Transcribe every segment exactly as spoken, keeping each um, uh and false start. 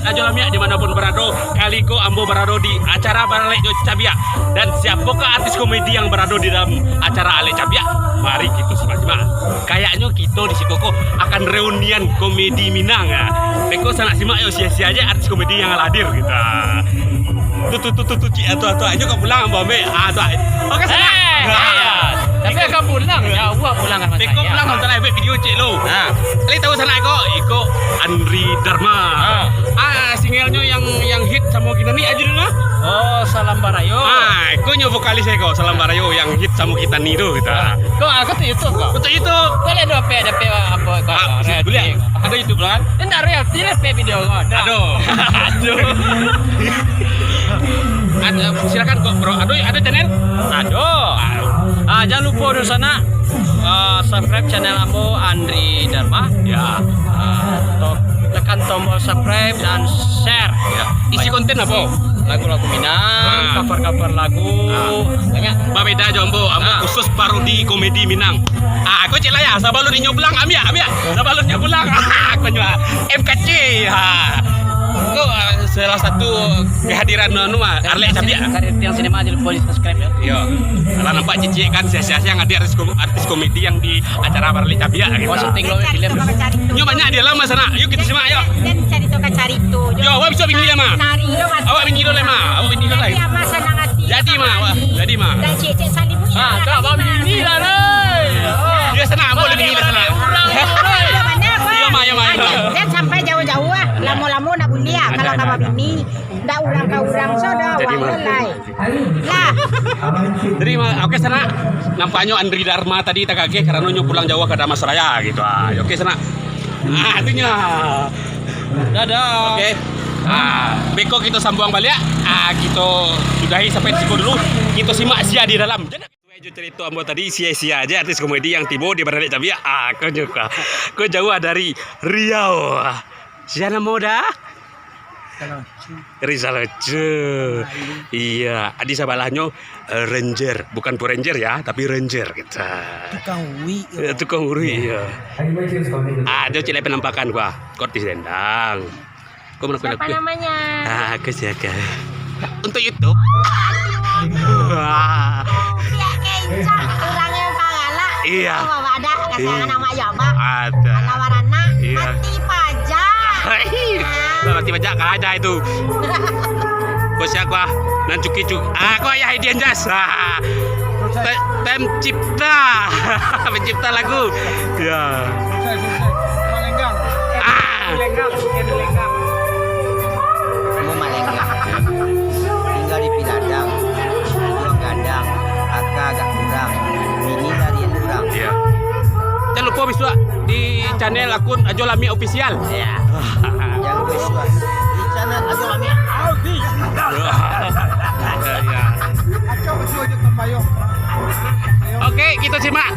Ajo Lamiak di mano pun barado, kali ko ambo barado di acara Baralek jo Cabiak. Dan siapokah artis komedi yang barado di dalam acara Alek Cabiak? Mari kito simak-simak. Kayaknyo kito di siko ko akan reunian komedi Minang, ah. Beko sanak simak yo, sia-sia aja artis komedi yang hadir gitu. Tu, tu, tu, tu, tu, cik, atu, atu, ajo kau pulang, ambo ambek. Ah, tu, ah. Oke, sanak. Eh, nah. Tapi agak pulang, jauah pulang kan, Mas. Beko pulang, nonton live video cik lo. Nah. Kalian tahu sanak iko? Iko Andri Dharma. Ah. Ah, singelnyo yang, yang hit samo kito ni, aja dulu lah. Oh, Salam Barayo. Ah, iko nyo vokalis iko, Salam Barayo yang hit samo kito ni tu, gitu. Ah. Kok aku tu YouTube kok? Untuk YouTube. Boleh ada apa, ada apa, apa, apa, Ah, boleh. Ada YouTube kan? Enggak royalti lah, pe video kau. Ada. Aduh. Aduh. Ada, silakan kok, bro. Ada, ada channel? Ada. Ah, jangan lupa dulu sana, ah, subscribe channel ambo Andri Dharma. Ya. Ah, to-, tekan tombol subscribe dan share. Ya. Isi konten apa? Lagu-lagu Minang, Ah. cover-cover lagu. Ah. Banyak. Babeda jo ambo, ambo Ah. khusus parodi komedi Minang. Ah, kau cek lah ya, sabalun inyo pulang, ambiak, ambiak. Sabalun inyo pulang, aku jual M K C. Ha. Kau, ah, salah satu kehadiran anu, ah, Arlek Cabiak. Karir Tiang Sinema, jangan lupa di-subscribe ya. Yo. Kalau nampak cicik kan, sia-sia yang ada artis, kom-, artis komedi yang di acara Arlek Cabiak gitu. Oh, syuting lo film. Nyo banyak di dalam sana. Yuk kita simak yuk. Dan cari tu kan cari tu. Yo, awak bisa bini lah, Ma. Cari, yo, Mas. Awak bini dulu lah, Ma. Awak bini dulu lah. Jadi, Mas, senang hati. Jadi, Ma. Wah, jadi, Ma. Dan cek-cek salim. Ah, tak, abang bini lah, lai. Ah. Dia senang, boleh bini dia senang. Orang, orang. Iya, mana, Pak? Iya, Ma, iya, Ma, iya, Ma. Jangan sampai jauh-jauh, ah. Lamo-lamo nak buliah, kalau tambah bini. Ndak urang ka urang, so dah, Jadi, wah, Ma. Lah. Jadi, Ma, oke, sanak. Nampaknyo Andri Dharma tadi tagageh karano nyo pulang jauah ka Dharmasraya gitu. Ah, oke, sanak. Ah, itunya. Dadah. Oke. Ah, beko kito sambuang baliak. Ah, kito sudahi sampai siko dulu. Kito simak sia di dalam. Itu aja carito ambo tadi, sia-sia aja artis komedi yang tibo di Baralek Cabiak. Ah, kau juga. Kau jauah dari Riau. Sia namo dah? Rizal Ocu. Iya, di sabalahnyo, eh, ranger, bukan Power Ranger ya, tapi ranger gitu. Tukang urui, Eh, tukang urui, iya. Ada cik lai penampakan gua, kau artis dendang. Kau mana Siapa namanya? Ah, aku siapa? Untuk YouTube. Wah. Biar kencang, kurangnya pangala. Iya. Apa ada? Kasih Hmm. anak mak ya, Pak. Ada. Anak warana, Iya. mati pajak. Hai. Ah. Lah, mati pajak, kada itu. Kau siapa? Nan cuki-cuki. Ah, kau ayah Idian Jas. Ah. Te-, Tem Cipta. Pencipta lagu. Ya. Sukses, sukses. Malenggang. Ah. Malenggang, bukan malenggang. Semua malenggang. Tinggal di Piladang. Juang gadang. Aka agak kurang. Bini larian urang. Iya. Jangan lupa bisuak di channel akun Ajo Lamiak Official. Iya. Jangan lupa bisuak di channel Ajo Lamiak Official. Iya, iya. Oke, kita simak.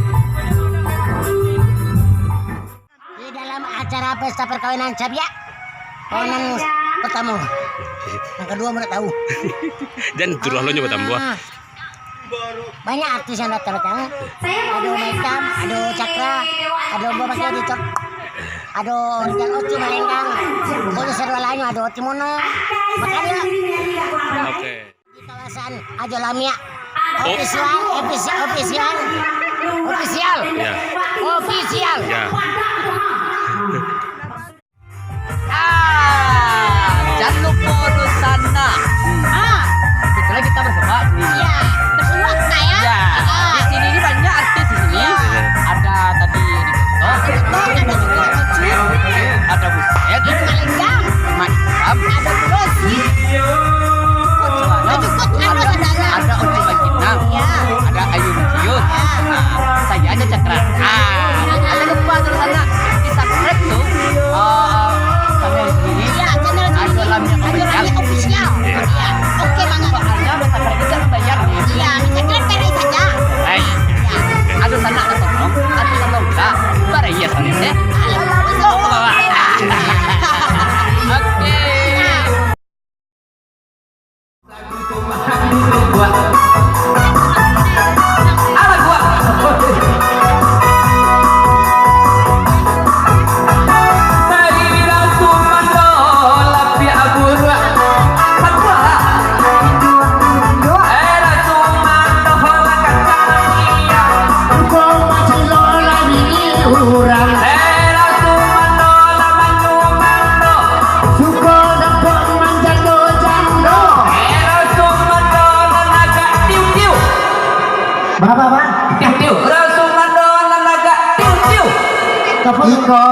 Di dalam acara pesta perkawinan Cabiak, kawinan pertama. Yang kedua, mana tahu. Dan tuduh lo nyoba tambah. Ah. Banyak artis yang datang-datang. Ada Maikam, ada Cakra, ada Boba Seri Cok, ada Rizal Ocu Malenggang, ada Serwalainyo, ada Otimono. Makanya Oke. Di kawasan Ajo Lamiak. Oh. Official, official, official. Official. Ya. Official. Ya. Ah, jangan lupa dulu sana. Ah. Kebetulan kita bersama di Iya. Bersama saya. Ya. Ah. Di sini ini banyak artis di sini. Iya. Ada tadi Rizal Ocu. Rizal Ocu, ada juga Ocu. Ada Buset. Ada Malenggang. Maikam. Ada Rosi. Ada Jukut, ada Sadana. Ada Ocu Bangkinang. Iya. Ada Ayu Ciut. Iya. Nah, saya aja Cakra. Ah, ada lupa tuh sana. Artis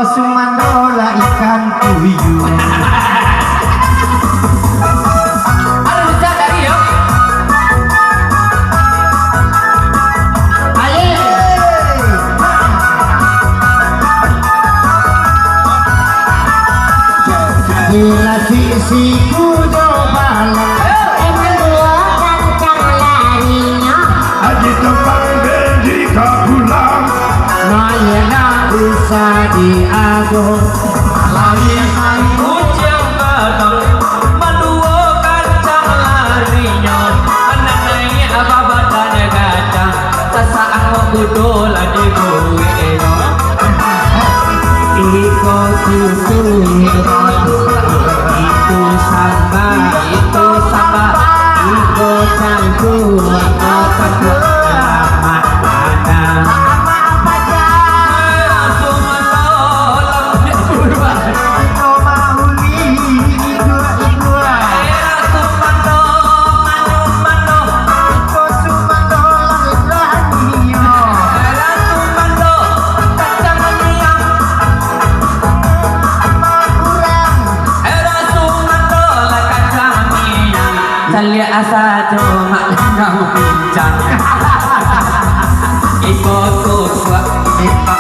Sumando lah ikan tuyul. Aduh, bisa dari yo. Aye. Bila sisiku jo balang. Emang dua kancang larinyo. Aji tembang Benji ka pulang. Maye nak usah diago. Lari main kuciang gadang, maduo kancang larinyo, anak naiak babadan gadang, sasak angok kudo lah dibueknyo. Iko susu, iko samba, iko samba, iko cangkua, iko cangkua, amak. Caliak asa cuma nang pincang. Iko tukuak, iko,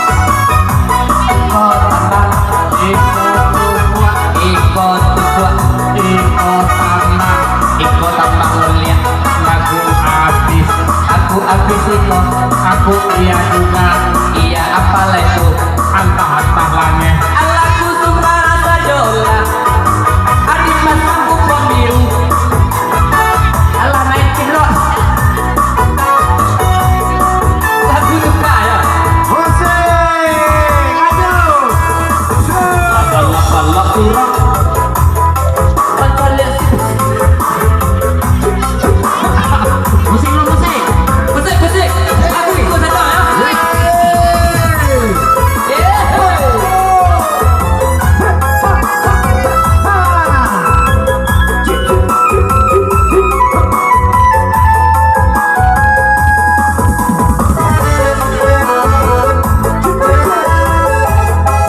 iko tambah, iko tukuak, iko tukuak, iko tambah, iko tambah uliak. Aku abih, aku abih iko, aku iya juga, iya apo lai tu, antah-antah lah neh. Alah kusum marasa jolah. Adi pasang kupon biru. Alah, main cilok. Lagu suka, yo. Musik, maju. Balap-balap urang. Musik dulu, musik. Musik, musik. Aku ikut saja, yo. Yeay. Yeay.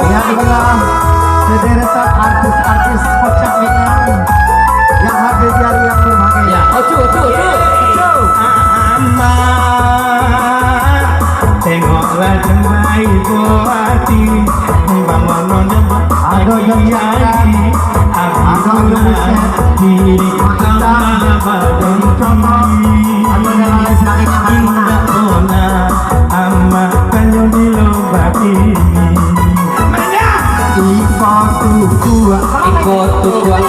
Ya, itulah sederetan artis-artis Kocak Medan yang hadir di hari yang berbahagia. Ya, ocu, ocu, ocu. Ocu. Amak, tengoklah jemai buati, bangunan jemai. Aduh, jemai. Aduh, jemai. Di kamar badan. Aduh, dan lain sebagainya, Mas Muna. Indak pernah amak tanyo di lobak ini. Iko tukuak. Iko tukuak.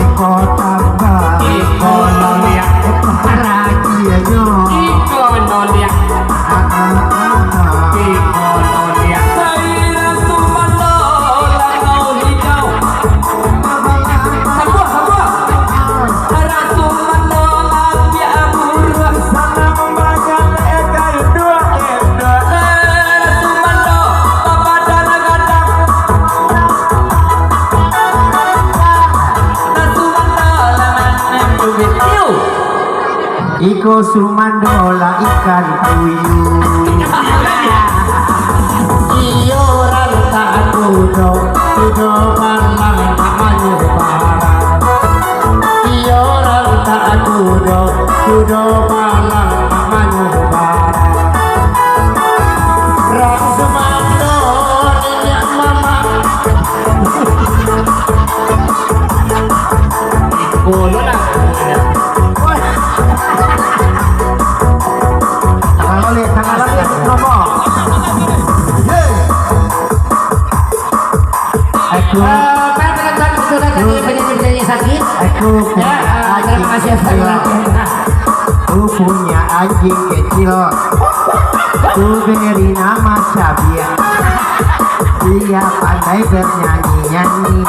Iko tambah. Iko noliak. Paragianyo. Iko noliak. Ah, ah, ah, ah. Iko noliak. Saira sumando langau hijau. Sabuah, sabuah. Rasu mando lapiak buruah. Sanang bajan ekai duo, eh, duo. Rasu mando babadan gadang. Rasu mando laman duit. Iyo. Iko sumando lah ikan tuyul. Iyo rantak kudo, kudo balang nak manyubarang. Iyo rantak kudo, kudo balang nak manyubarang. Rang sumando niniak mamak. Bola lah. Woi. Kalau lihat tangan lagi, promo. Yeay. Aku. Eh, kan, kan, kan, sudah tadi penyanyi-penyanyi sakit. Aku. Ya, eh, terima kasih sekali lagi. Nah. Ku punya anjing kecil. Ku beri nama Cabiak. Dia pandai bernyanyi-nyanyi,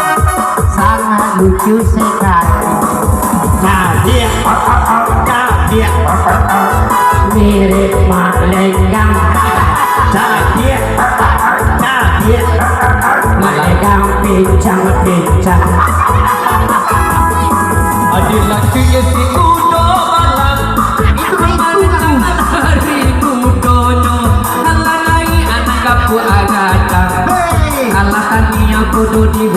sangat lucu sekali. Cabiak, Cabiak, mirip Mak Lenggang. Cabiak, Cabiak, Mak Lenggang pincang-pincang. Adil laki si kudo balang. Itu, itu, itu. Hari kudonyo, alah naiak anak kapua agadang. Hei. Alah Bodoh di